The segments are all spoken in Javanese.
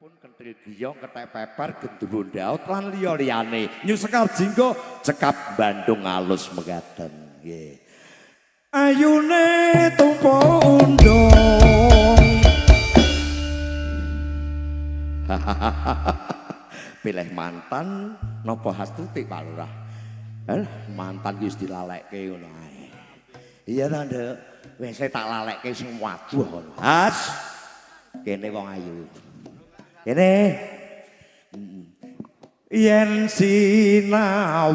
Pun kenthil giyong, kethek peper, gendruwo ndaut lan liya-liyane. Nyu Sekar Jinggo cekap Bandung alus mekaten. Nggih. Ayune tumpa undung. Pilih mantan napa Hastuti Pak Lurah? Mantan ki wis dilalekke ngono ae. Iya ta, Nduk. Wis tak lalekke sing waduh ngono. Has. Kene wong ayu. Kene. Yen sinawang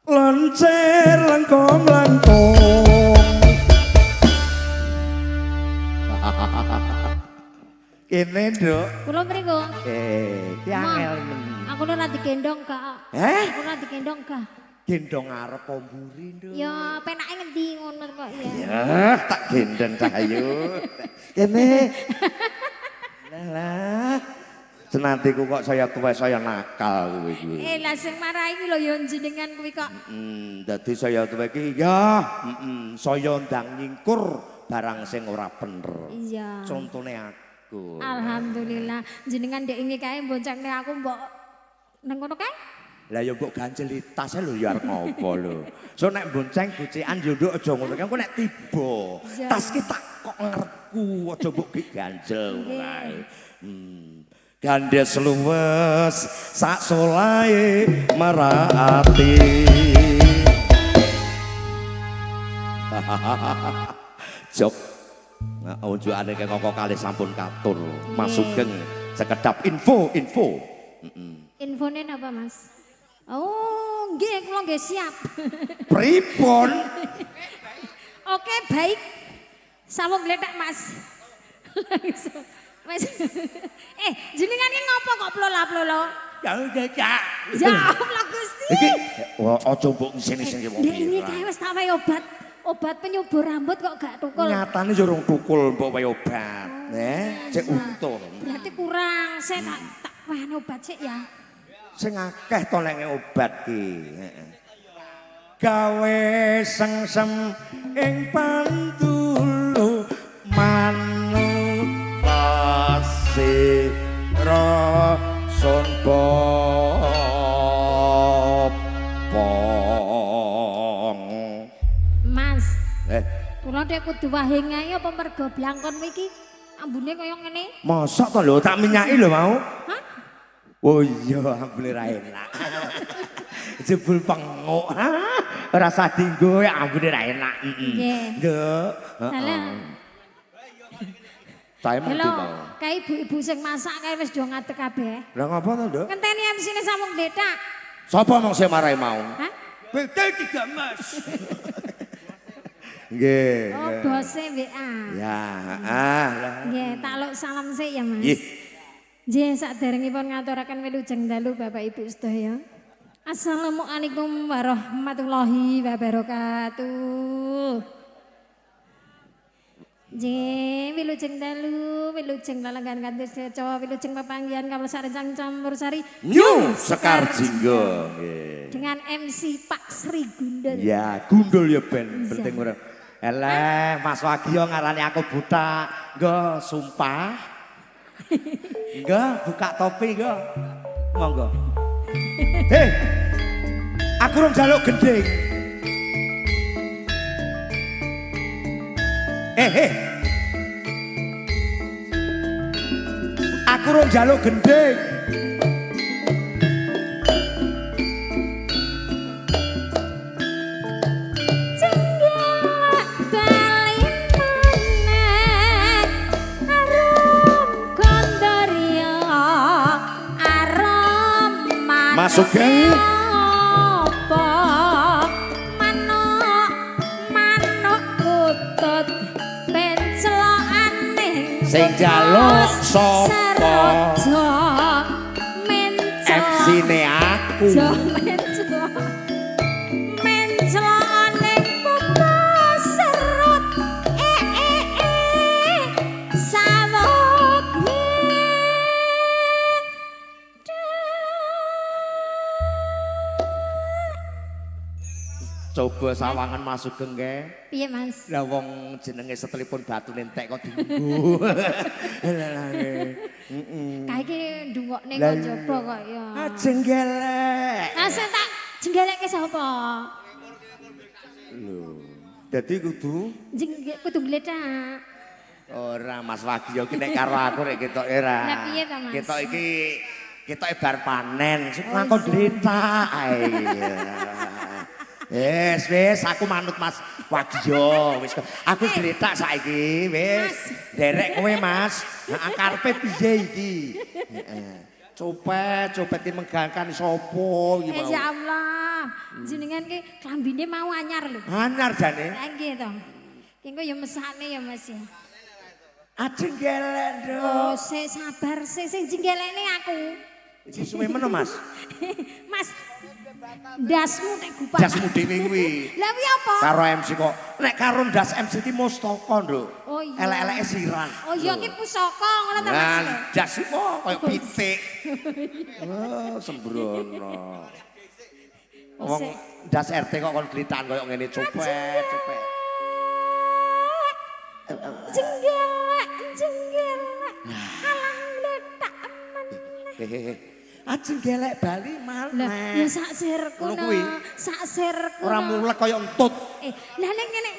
lencer lengkong langkung. Kene, Nduk. Kula mriku. Ki angel men. Aku ora digendong gak. Eh? Aku ora digendong gak. Gendong arep apa mburi, Nduk? Ya penake ngendi ngono kok ya. Ya, tak gendong cah ayu. Kene. Lah lah. Senantiku kok saya tuwa saya nakal kuwi kuwi. Lah sing marai kuwi lho ya jenengan kuwi kok. Dadi saya tuwa iki ya, saya ndang nyingkur barang sing ora bener. Iya. Contone aku. Alhamdulillah jenengan ndek ingi kae boncengne aku mbok nang kono kae. Lah ya mbok ganjeli tase lho ya arep ngopo lho. So nek bonceng bocikan yo nduk aja ngono kae engko nek tiba. Tas ki tak kok ngarepku aja mbok ganjel ngono kae. Gandes luwes sak solahe merati. Jok. Nah, unjukane kengko kalih sampun katur. Mas Sugeng sekedap info-info. Infone napa, Mas? Oh, nggih kula nggih siap. Pripun? Oke, baik. Sawung gletak, Mas. Langsung. Mas. Jenengan iki ngopo kok plola-plolo? Ya ya. Ya Allah Gusti. Iki aja mbok ngisini-isini wong. Ndek ini kae wis tak wae obat. Obat penyubur rambut kok gak tukul. Nyatane yo rong tukul mbok wae obat. Neh, cek utuh. Berarti kurang. Saya tak wehane obat sik ya. Sing akeh to nek obat ki. Heeh. Gawe sengsem ing pantulu manut sira sun bopong. Mas. Kula ndek kudu wahing ae apa mergo blangkon iki ambune kaya ngene? Mosok to lho tak minyaki lho mau. Hah? Oh iya ambune ra enak. Jebul penguk. Ora usah dienggo ya ambune ra enak. Nggih. Nduk. Heeh. Saya mung Lho, kae ibu-ibu sing masak kae wis do ngadeg kabeh. Lah ngapa to, Nduk? Ngenteni MC-ne Sawung Gletak. Sapa mong sing marai mau? Hah? BT 3 Mas. Nggih. Oh, bose WA. Ya, heeh. Nggih, tak luk salam sik ya, Mas. Nggih. Nggih, saderengipun ngaturaken wilujeng dalu Bapak Ibu sedaya. Assalamualaikum warahmatullahi wabarakatuh. Nggih, wilujeng dalu, wilujeng lalenggan kanthi seca, wilujeng pepanggihan kawula sarencang campur sari Nyu Sekar Jinggo. Nggih. Dengan MC Pak Sri Gundul. Ya, gundul ya ben, penting ora. Eleh, Mas Wagio ngarani aku buta. Nggo sumpah. Nggo buka topi nggo. Monggo. Hei. Aku rong njaluk gendhing. Aku rong njaluk gendhing. Cenggak bali maneh arum kondoryo arum manuk. Mas Sugeng. Apa manuk manuk kutut pencelokane Sing njaluk sapa? MC-ne aku. Mencelokane pupu serut sawuk. Coba sawangan Mas Sugeng ke. Piye, Mas? Lah wong jenenge setelipun batune entek kok dienggo. Lah heeh. Kae iki ndungokne kok coba kok ya. Ah jenggelek. Lah sing tak jenggelekke sapa? Lho. Dadi kudu kudu gletak. Ora Mas Wagio ki nek karo aku nek ketoke ora. Lah piye to, Mas? Ketok iki ketoke bar panen, sing mangko gletak ae. Wis wis aku manut Mas Wagio wis aku gletak saiki wis. Nderek kowe Mas. Heeh karepe piye iki? Heeh. Copet, copet ki menggangkan sapa iki mau. Ya Allah. Jenengan ki klambine mau anyar lho. Anyar jane. Lah nggih to. Ki engko ya mesakne ya Mas ya. Ajeng gelek, Nduk. Oh, sik sabar sik sing jenggelekne aku. Iki suwe men Mas. Mas. Ndasmu nek gupak. Ndasmu dhewe kuwi. Lah kuwi apa? Karo MC kok. Nek karo ndas MC ki mustaka, Nduk. Oh iya. Elek-eleke sirah. Oh iya ki pusaka ngono ta Mas. Lah ndas kok koyo pitik. Oh, sembrono. Wong ndas RT kok kon glitakan koyo ngene copet, copet. Jenggelek, jenggelek. Alah gletak meneh. Hehehe. Ajeng gelek bali maneh. Ya sak sirku no. Sak sirku. Ora mulek kaya entut. Lah ning ngene.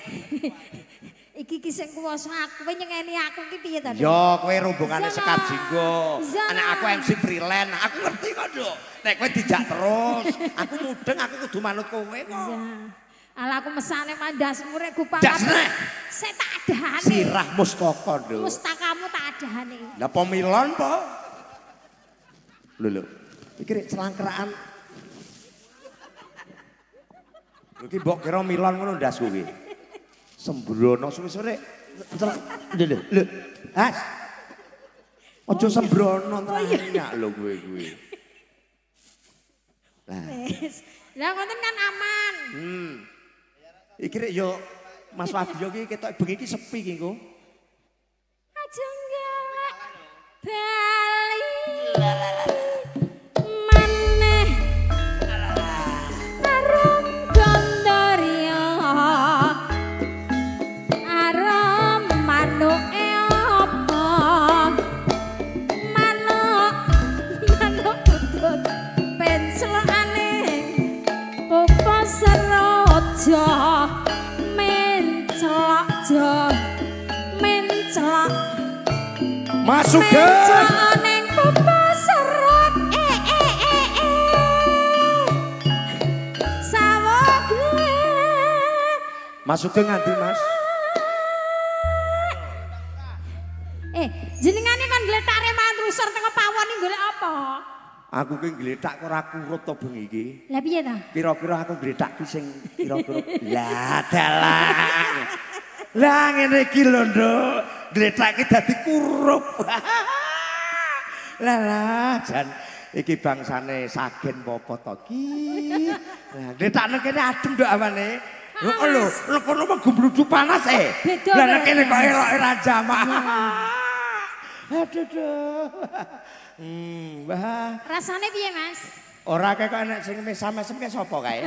Iki ki sing kuwasa aku, kowe nyengeni aku ki piye ta? Ya kowe rombongane Sekar Jinggo. Nek aku MC freelance, aku ngerti kok, Nduk. Nek kowe dijak terus, aku mudeng, aku kudu manut kowe kok. Iya. Alah aku mesane mandasmu rek gupak. Dasne. Sik tak adahane. Sirah mustaka, Nduk. Mustakamu tak adahane. Lah pomilon po? Lho lho. Iki rek celangkraan. Lho iki mbok kira milon ngono ndasku iki. Sembrono suwe-suwe rek. Lho lho lho. Has. Aja sembrono tenan lho kowe kuwi. Lah. Wis. Lah ngoten kan aman. Iki rek yo Mas Wagio iki ketok bengi iki sepi iki engko. Ajeng gelek bali maneh arum gondorya arum manuke apa manuk manuk putut pencelane popo seroja mencelok jo mencelok Masuk mencelok ning popo serot e e e e sawogle. Masuk ke nganti Mas. Jenengane kon gletake mantrusur teko pawon iki golek apa? Aku ki gletak kok ora kurut to bengi iki. Lah piye ta? Kira-kira aku gletak ki sing kira-kira lah dalah. Lah ngene iki lho, Nduk. Gletak ki dadi kurup. Lah lah jan iki bangsane sagen apa to ki? Lah gletak nang kene adem nduk awane. Lho lho kono mah gumbludu panas e. Lah nang kene kok eloke ra jamak. Aduh duh. Wah. Rasane piye, Mas? Ora kok enek sing mesam-mesem kae sapa kae?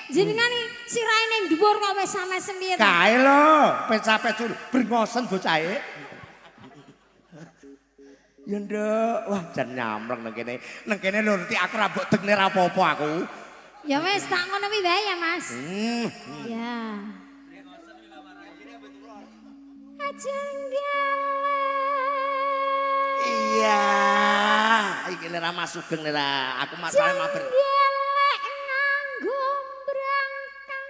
Jenengan sirahe ning dhuwur kok mesam-mesem piye to? Kae lho, pecah-pecul brengosen bocahe. Ya nduk, wah jan nyamleng nang kene. Nang kene lho ngerti aku ra mbok degne ra apa-apa aku. Ya wis tak ngono kuwi wae ya, Mas. Ya. Ajeng gelek. Iya, iki lha Mas Sugeng lha aku masalah mabar. Gelek nganggo brangkang.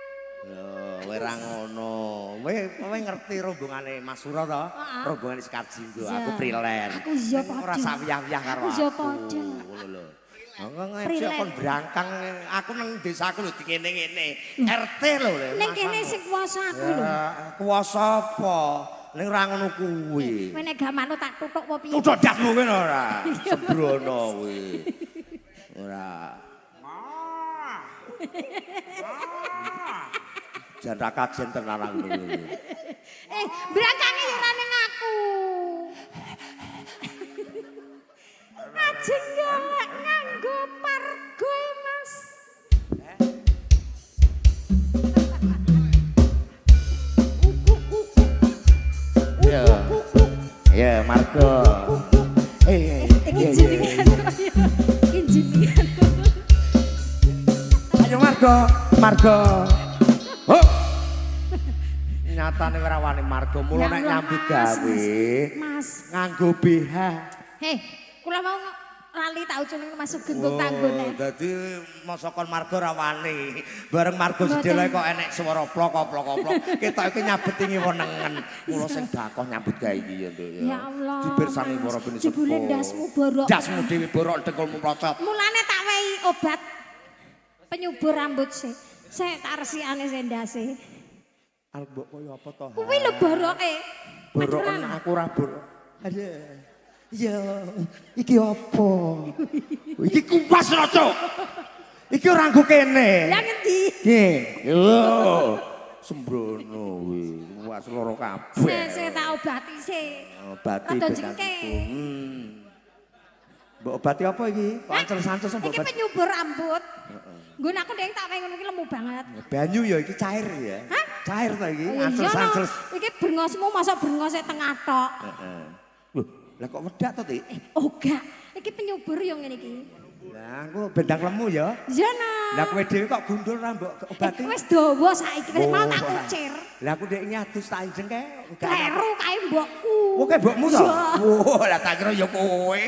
Lho, kowe ra ngono. Kowe ngerti rombongane Mas Suro to? Rombongane Sekar Jinggo, aku freelance. Aku iya padha. Ora sawiyah-wiyah karo aku. Aku iya padha. Ngono lho. Ngomong kon brangkang aku nang desaku lho dingene-ngene. RT lho. Ning kene sing kuwasa aku lho. Kuwasa apa? Ning ora ngono kuwi. Kowe nek gak manut tak tutuk apa piye? Tutuk dasmu kowe ora. Sembrono kuwi. Ora. Jan ra kajen tenan aku kuwi. Brangkange yo ora ning aku. Ajeng gelek nganggo pargo Mas. Margo. Iki jenengan. Iki jenengan. Ayo Margo, Margo. Hop. Nyatane ora wani Margo, mula nek nyambut gawe. Mas, nganggo BH. Hei, kula mau lali tak uculin Mas Sugeng kok tanggone. Dadi mosokon Margo ora wani. Bareng Margo sedheloe kok enek swara plok plok plok. Ketok iki nyabeti ngiwa nengen. Mula sing bakoh nyambut gawe iki ya, Nduk ya. Ya Allah. Dipirsani para pinisepuh. Jebule ndasmu borok. Ndasmu dhewe borok dengkulmu mlocot. Mulane tak wehi obat penyubur rambut sih. Sik tak resikane sik ndase. Arep mbok koyo apa to? Kuwi lho boroke. Boroken aku ora borok. Aduh. Ya, iki apa? Iki kupas raja. Iki ora nggo kene. Lah ngendi? Iki. Lho. Sembrono kuwi. Kuwas loro kabeh. Sik tak obati sik. Obati ben. Mbok obati apa iki? Kok ancel-ancel mbok obati. Iki penyubur rambut. Heeh. Nggon aku ndek tak ngono iki lemu banget. Banyu ya iki cair ya. Hah? Cair ta iki? Ancel-ancel. Iki brengosmu masa brengose tengah tok. Heeh. Lho, lah kok wedak to, Tik? Oh gak, iki penyubur yo ngene iki. Lah engko bendang lemu ya. Iya no. Lah kowe dhewe kok gundul ra mbok obati? Wis dawa saiki wis mau tak kucir. Lah aku ndek nyadus tak injeng kae. Kleru kae mbokku. Oh kae mbokmu to? Wah, lah tak kira ya kowe.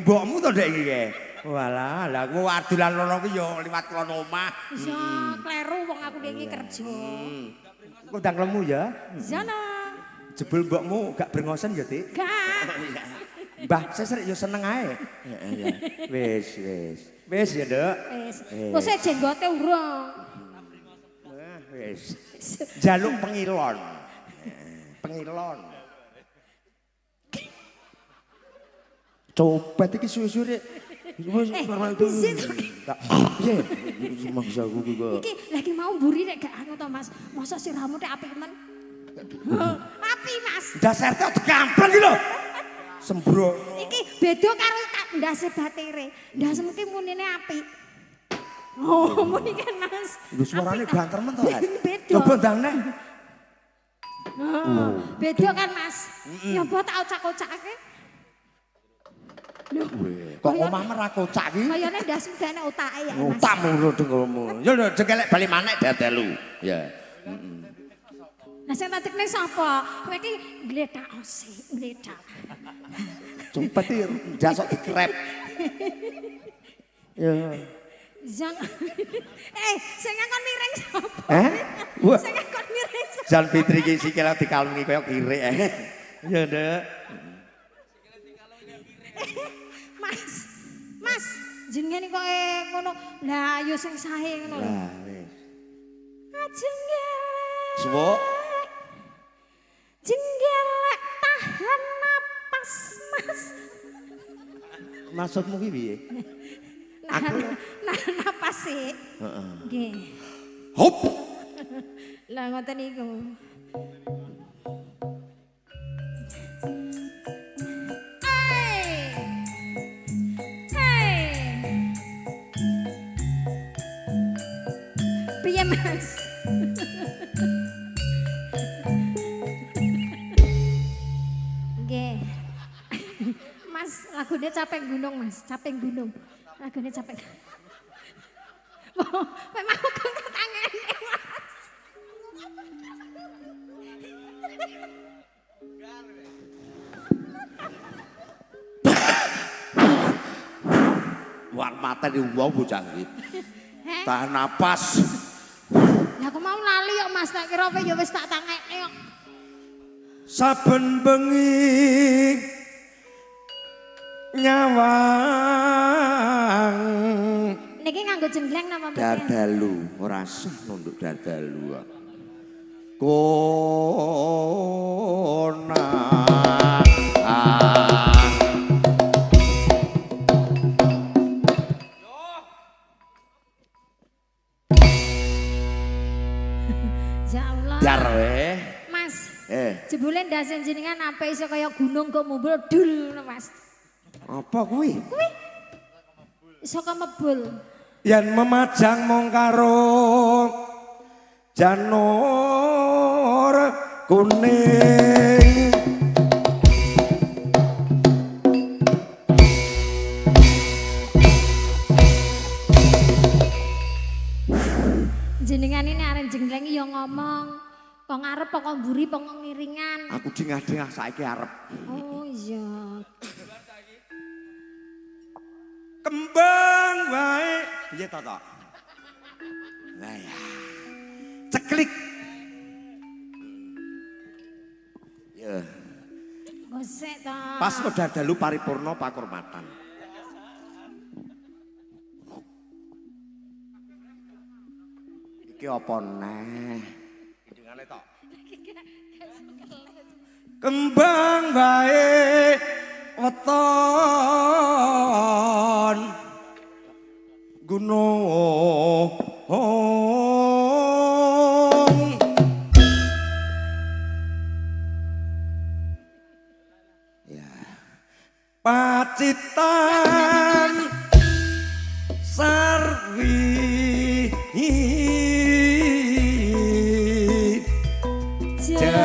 Mbokmu to ndek iki kae. Walah, lah aku adulan rono ki ya liwat kulon omah. Iya, kleru wong aku ndek iki kerja. Engko ndang lemu ya. Iya no. Jebul mbokmu gak brengosen ya, Tik? Gak. Mbah, sesrek ya seneng ae. Heeh ya. Wis, wis. Wis ya, Nduk. Wis. Wis jenggote urung. Wah, wis. Jaluk pengilon. Pengilon. Copet iki suwe-suwe. Wis piye? Mangsaku ki kok. Iki lagi mau mburi nek gak anu to, Mas. Mosok sirahmu tek apik men. Api, Mas. Dasar tek dikampleng iki lho. Sembrono. Iki beda karo ndase batere. Ndasemu ki munine apik. Oh, muni kan, Mas. Lho suarane banter men to, Mas. Beda. Coba ndang neh. Beda kan, Mas. Nyoba tak ocak-ocakake. Lho, kok omahmu ra kocak iki? Kayane ndasmu gak enek otake ya, Mas. Otakmu lho dengkulmu. Ya lho jengkelek bali maneh dadelu. Ya. Heeh. Lah sing tatikne sapa? Kowe iki gletak sik, gletak. Copet iki ndasok dikrep. Ya. Jan. Sing ngakon miring sapa? Heh? Wah. Sing ngakon miring sapa? Jan Fitri iki sikile dikalungi kaya kirik. Ya, Nduk. Mas. Mas, jenenge kok ngono. Lah ya sing sae ngono lho. Lah wis. Ajeng gelek. Suwuk. Jenggelek tahan napas, Mas. Maksudmu ki piye? Aku nahan napas sih. Heeh. Nggih. Hop. Lah ngoten niku. Hey. Hey. Piye, Mas? Nggih. Mas, lagune Caping Gunung, Mas. Caping Gunung. Lagune Caping. Kowe mau kok tangane, Mas. War mateni wong bocah iki. Tahan napas. Lah aku mau lali kok, Mas, tak kira ya wis tak tangekne kok. Saben bengi nyawang. Niki nganggo jenggleng napa mboten? Dardalu, ora sah nunduk dardalu. Kona. Ya Allah. Dar weh. Mas. Jebule ndase jenengan sampe iso kaya gunung kok mumbul dul ngono, Mas. Apa kuwi? Kuwi. Iso kemebul. Yen memajang mung karo janur kuning. Kok ngarep apa kok mburi apa kok ngiringan? Aku dingah-dingah saiki arep. Oh iya. Kembang wae. Piye to, Tok? Lah ya. Ceklik. Ya. Gosek to. Pas udah dalu paripurna pakurmatan. Iki apa neh? Gendingane tok. Kembang wae weton gunung. Ya. Pacitan Sarwi ya.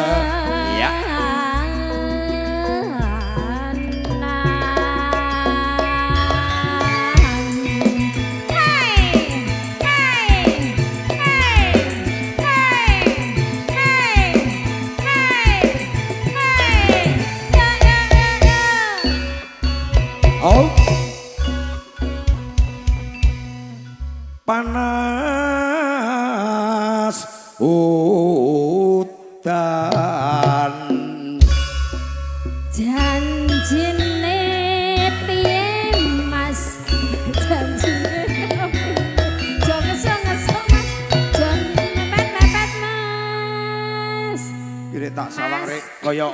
Oh. Panas hutan janjine piye Mas? Janjine aja ngeso-ngeso Mas, aja mepet-mepet Mas. Kire tak sawang rek kaya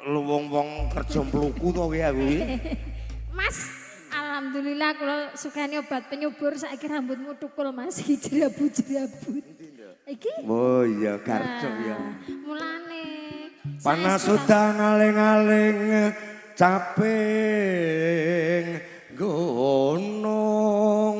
luwung wong kerja mluku to ki aku iki. Mas, alhamdulillah kula sukani obat penyubur saiki rambutmu tukul Mas, iki jerabut-jerabut. Iki? Oh iya, garjo ya. Mulane panas udan aling-aling caping gunung.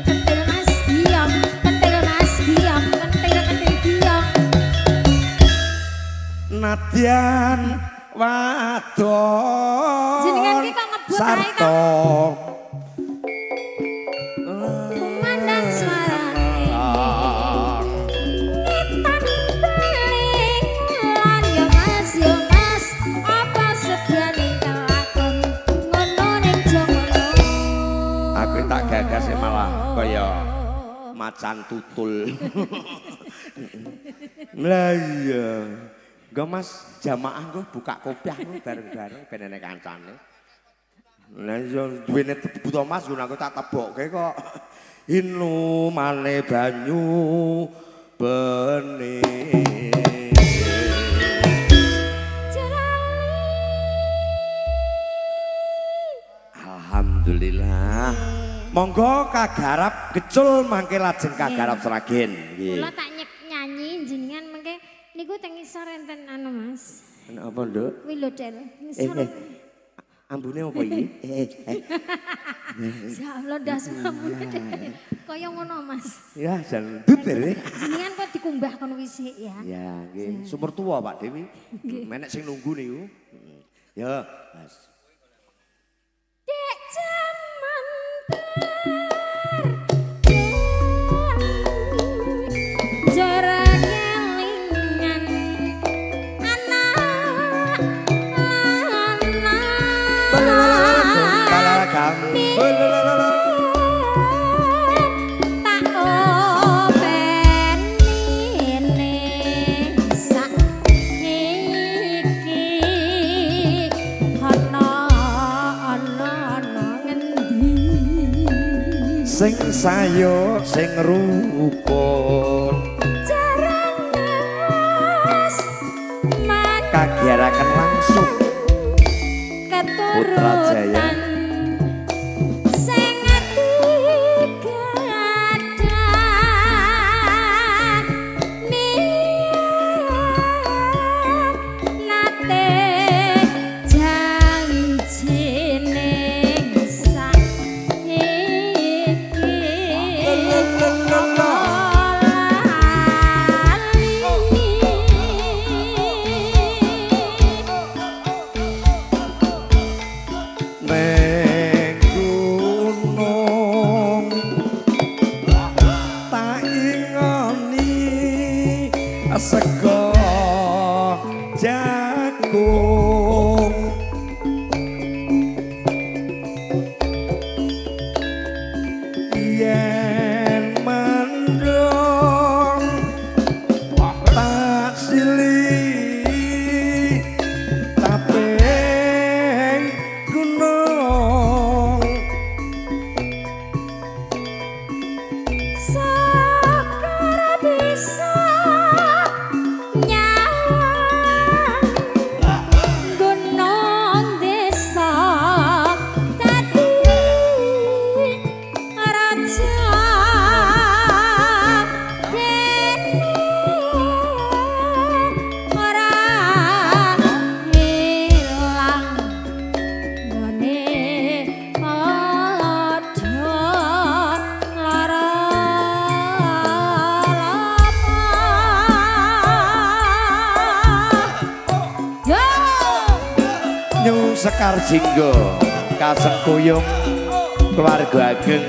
Kentil Mas Giyong, kentil Mas Giyong, kentil kentil Giyong. Nadyan wadon jenengan ki kok ngebut ae to. Kumandang suarane ngetan beling lan ya Mas, ya Mas, apa segane kelakon ngono ning jono. Aku tak gagas malah kaya macan tutul. Lah iya. Enggak Mas, jamaah nggo buka kopiah nggo bareng-bareng ben enek kancane. Lah iya duwene tebu to Mas, nggo aku tak tebokke kok. Inumane banyu bening. Alhamdulillah. Monggo kagarap kecul mangke lajeng kagarap Sragen nggih. Kula tak nyanyi jenengan mangke niku teng ngisor enten anu Mas. Apa Nduk? Kuwi lho Del, ngisor. Ambune apa iki? Ya Allah ndas ambune. Kaya ngono Mas. Ya jan ndut e. Jenengan kok dikumbah kono wis sik ya. Ya nggih, sumur tuwa Pak Dewi. Menek sing nunggu niku. Ya, Mas. Dek jaman tak openi ning saiki ana ana ngendi sing sayo sing rukun jarang Mas kagiyaraken langsung Putra Jaya. Keturutan sing digadah niat nate janji ning saiki lali. Sego jagung yen mendung tak silih tapeng gunung. Sekar bisa nyawang gunung desa dadi raja dene ora ilang nggone padha lara lapa. Yo! Nyu Sekar Jinggo kasengkuyung keluarga ageng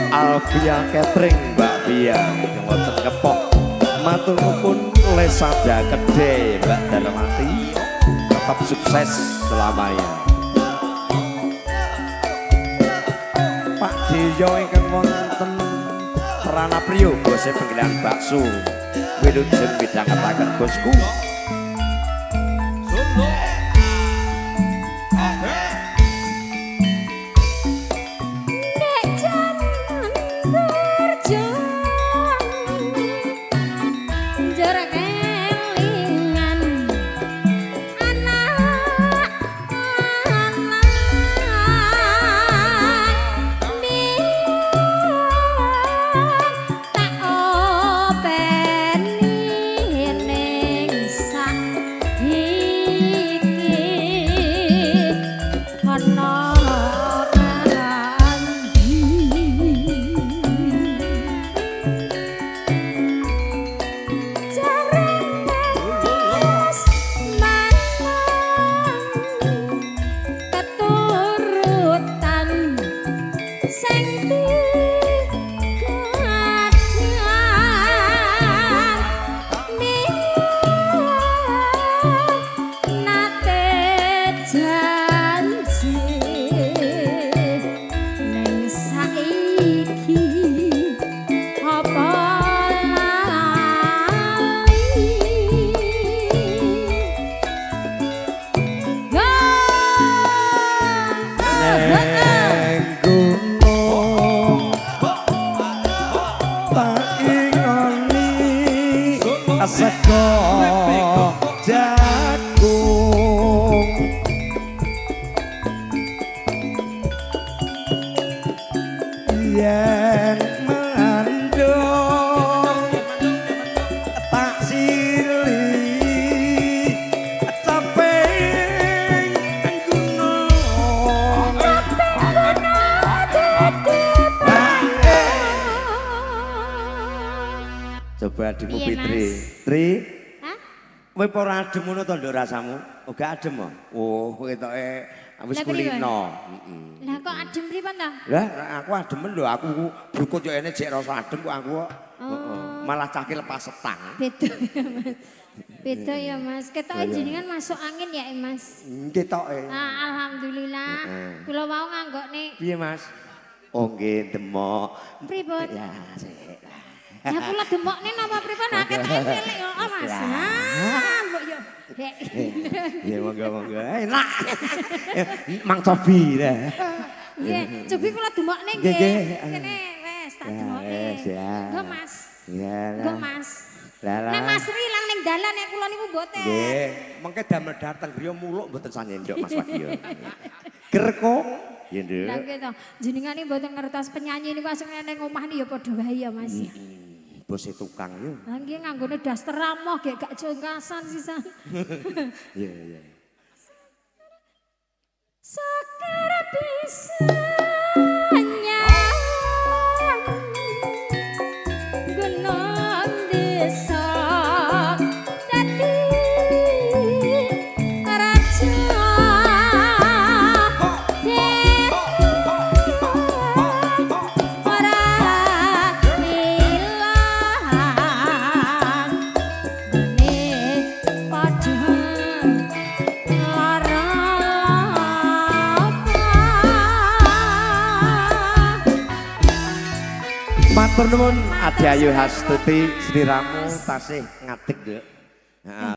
Alvia Catering Mbak Pia ingkang wonten Kepok. Matur nuwun Lesada Kedhe Mbak Darmati, tetap sukses selamanya. Pak Deyo ingkang wonten Prana Priyo bose penggilingan bakso wilujeng midhangetaken bosku. Nek jaman berjuang njur kelingan anak lanang biyen tak openi ning sak iki ana nandi jarene wis manang keturutan sing digadang nate janji ning saiki apa lali. Yo! Neng gunung tak ingoni sego jagung yen mendung tak silih caping gunung. Coba ademu Piye, Fitri. Mas? Tri, Hah? kowe apa ora adem ngono to nduk rasamu? Oh, gak adem oh. Oh, ketoke wis Lah, priwe? kulino. Heeh. Lah kok adem pripun ta? Lah, aku ademen lho, aku brukut yo ene jek rasa adem kok aku kok. Heeh. Malah cah ki lepas setang. Beda ya, Mas. Beda ya, Mas. Ketoke jenengan masuk angin ya, Mas. Ketoke. Nah, alhamdulillah. Heeh. Kula wau nganggokne Piye, Mas? Oh, nggih, demok. pripun? Ya, sik. Ya kula demokne napa pripun? Ah ketoke cilik yo, oh, Mas. Ah, mbok yo. Dek. Ya monggo monggo. Enak. Mang Cobi lah. Nggih, cobi kula demokne Nggih, nggih. nggih. Kene wes tak Ya, demokne. wes, ya. Nggo, Mas. Ya Nggo, lah. Mas. Lah lah. Nek Mas Ri ilang ning dalan nek kula niku mboten. Nggih, mengke damel dateng griya muluk mboten sanyendok Mas Wagio. Gerkong. Nggih, Nduk. Lah nggih to, jenengan iki mboten ngertos penyanyi niku asring ning omah niku ya padha wae ya Mas. Bose tukang yo. Lah nggih nganggone daster ramoh gek gak jongkasan sisan. Iya, iya. Sekar bisa nyawang gunung desa dadi raja dene ora ilang. Matur nuwun Adi Ayu Hastuti, sliramu tasih ngadeg, Nduk. Heeh.